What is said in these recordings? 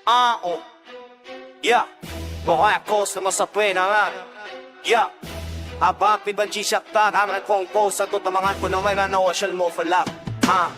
Ah, oh. Yeah. Mga ako sa masapwe na nga. Yeah. Aba, pibanji siya ta, ang kong po sa to tamangan ko na may nanawasyal mo falak. Ha?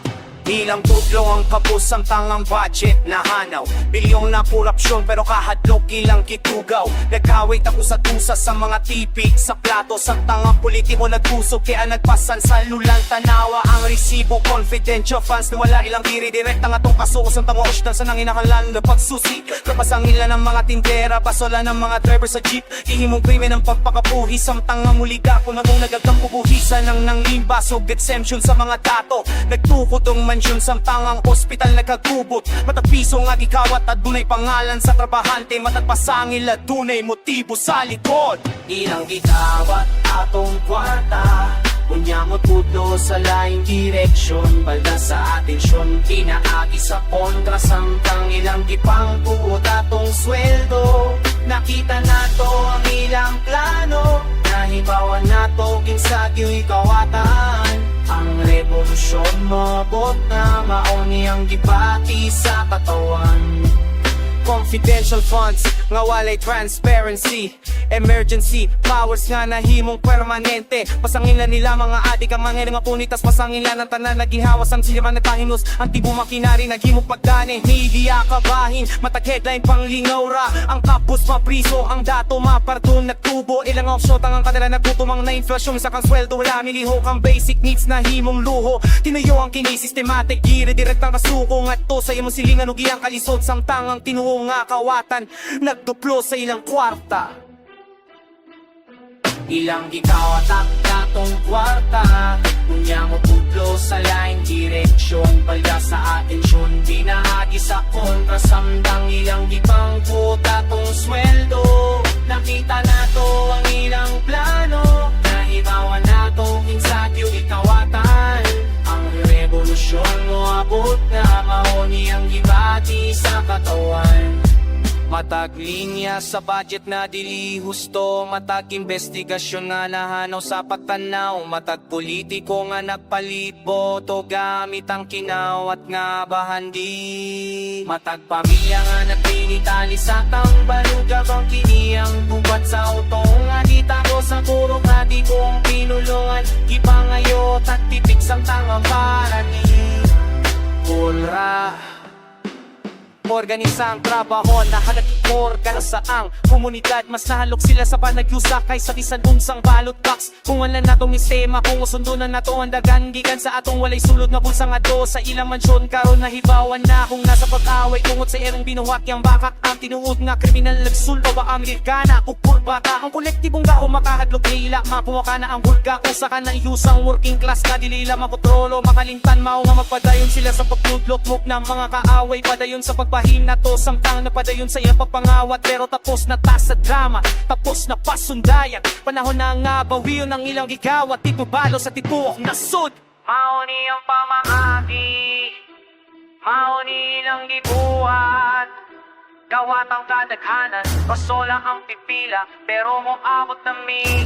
Ilang tudlo ang kapos ang tangang budget na hanaw. Bilyong na korupsyon pero kahadlok ilang kitugaw. Nagkawit ako sa tusa sa mga tipi sa plato. Sa tangang politiko nagkusog kaya nagpasan sa lulang tanawa. Ang resibo confidential funds na wala ilang kiri. Direkta nga tong kaso sa tango osdan sa nanginahalan na pagsusi. Kapasang ila ng mga tindera, pasola ng mga driver sa jeep. Ihimong krimen ang pagpakapuhi. Samtang ang muliga kung anong nagagang bubuhisan ng nanglimba. So exemption sa mga dato. Nagtukod ang mansyon samtang ang ospital nagkagubot. Matag piso nga gikawat at dunay pangalan sa trabahante. Matag pasangil at dunay motibo sa likod. Ilang gitawat atong kwarta. Unya mo tudlo sa laing direksyon. Balda sa atensyon, pinaagi sa kontra. Samtang ilang gipangkuot atong sweldo. Nakita nato ang ilang plano. Nahibawan nato kinsa gyo'y kawatan. Ang revolusyon moabot na, mao ni ang gibati sa katawan. Confidential funds nga walay transparency. Emergency powers nga nahimong permanente. Pasangin na nila mga adik ang mga nga punitas. Pasangin na ng tanan naging hawas ang sila nagpahinus. Ang tibo makinari naghimong pagdani. Media kabahin matag headline pang lingaw ra. Ang kapos mapriso, ang dato mapardon. Nagtubo ilang offshore ang kanila naggutom ang na inflasyon sa kang sweldo. Wala milihok ang basic needs na himong luho. Tinayo ang kini systematic gire direktang kasuko. Ngadto sa imong silingan ug iyang kalisod. Samtang ang tinuo nga kawatan nagduplo sa ilang kwarta. Ilang gikawat atong kwarta. Unya mo tudlo sa laing direksyon. Palda sa atensyon, binahagi sa kontra. Samtang ilang gipangkuot atong sweldo. Nakita nato ang ilang plano. Nahibawan nato kinsa gyud kawatan. Ang revolusyon moabot na, mao ni ang gibati sa katawan. Matag linya sa budget na dili husto. Matag investigasyon nga nahanaw sa pagtanaw. Matag politiko nga nagpalit boto gamit ang kinawat nga bahandi. Matag pamilya nga nagpinitali sa tambalugab. Ang kini ang gubat sa auto nga gitago sa puro nga di kong pinulungan. Gipangayot at tipik samtang ang para ni Kulra. Organisang trabaho na sa ang komunidad. Mas nahalok sila sa panagyusa kaysa bisan unsang ballot box. Kung wala natong sistema, kung usundon na nato ang dagan gikan sa atong walay sulod nga bulsa ngadto sa ilang mansyon karon nahibawan na kung nasa pag-away tungod sa erong binuhat yang bakak. Ang tinuod nga kriminal nagsulto ba Amerikana ug kurbata. Ang kolektibong gao makahadlok nila mapuwa na ang hulga. Usa ka na iyusang working class nga dili la makontrolo makalimtan mao nga magpadayon sila sa pagtudlok muk ng mga kaaway. Padayon sa pagpahina to samtang napadayon sa iyang pagpangawat. Pero tapos na ta sa drama, tapos na pasundayan. Panahon na nga bawiyon ang ilang gikawat titubalo sa tituok na sud. Mao ni ang pamaagi, mao ni ilang gibuhat. Kawat ang kadaghanan, pasola ang pipila. Pero mo abot na mi.